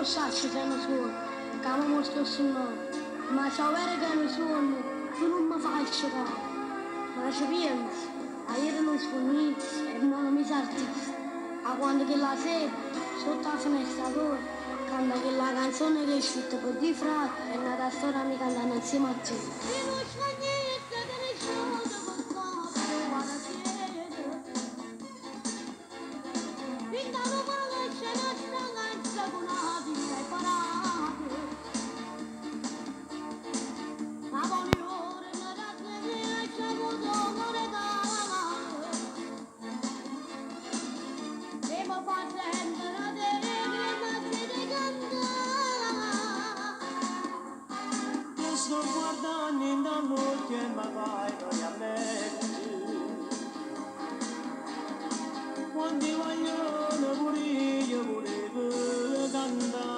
'O ssaccio si è nu suonno, ca mo m' 'o sto sunnanno, ma si è overo ca è nu suonno, tu nun me faje scetà. Ma ce pienze, ajere nu scugnizzo e mo nu miso artista, 'a quando chella sera, sotto 'a fenesta toja, canta chella canzone che hê scritto pe duje frate, è nata 'a storia mia cantanno 'nzieme a te. Te sto guardanno 'int'a ll'uocchie e me faje venì a mente Quando guaglione pure io vulevo cantà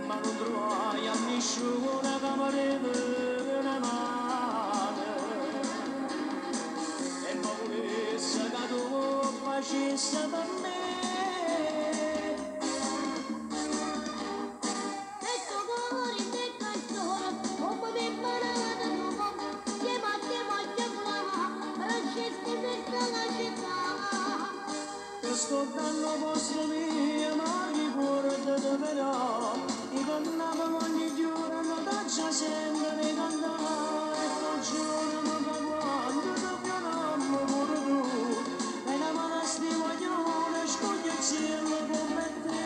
Ma nun truvaje a nisciuno ca me deve na mano E mo vulesse ca tu 'o facisse pe me. Te sto danno 'o posto mio, ma ricuordate però, i' pe Napule ogni giorno t'aggia sentere 'e cantà e po' giurami ca quando te chiammo pure tu, dai na mano a 'sti guagliune scugnizziello comme e te.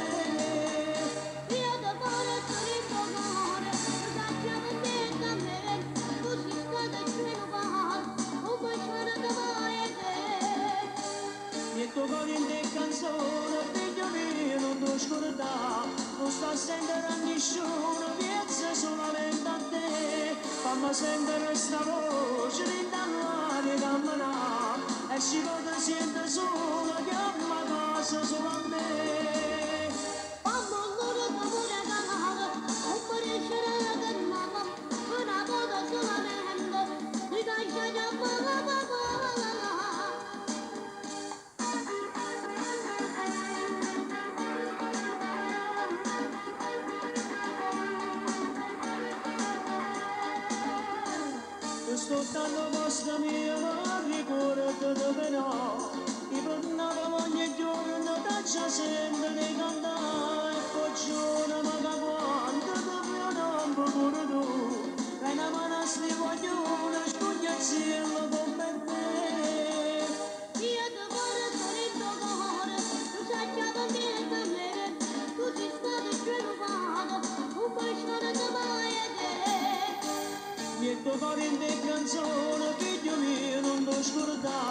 Miett' 'o core 'int' 'e canzone, figlio mio, nun t' 'o scurdà, nun sta a sentere a nisciuno, pienza sulamente a te. Famme sentere 'sta voce dint' 'a ll'aria cammenà e si po' te siente sola chiamma a casa solo a me. Te sto danno 'o posto mio, ma ricuordate però, i' pe Napule ogni giorno t'aggia sentere 'e cantà e po' giurami ca quando te chiammo pure tu, dai na mano a 'sti guagliune scugnizziello comme e te. Miett' 'o core 'int' 'e canzone, figlio mio, nun t' 'o scurdà,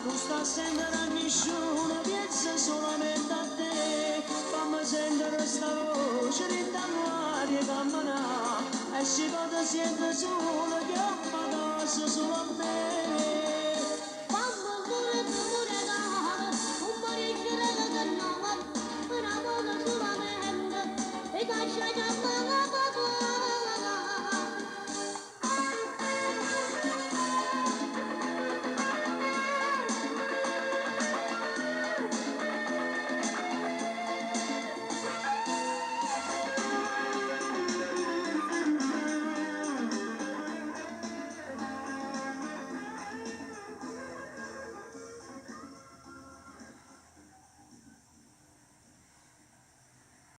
nun sta a sentere a nisciuno, pienza sulamente a te. Famme sentere 'sta voce dint' 'a ll'aria cammenà e si po' te siente sola chiamma a casa solo a me.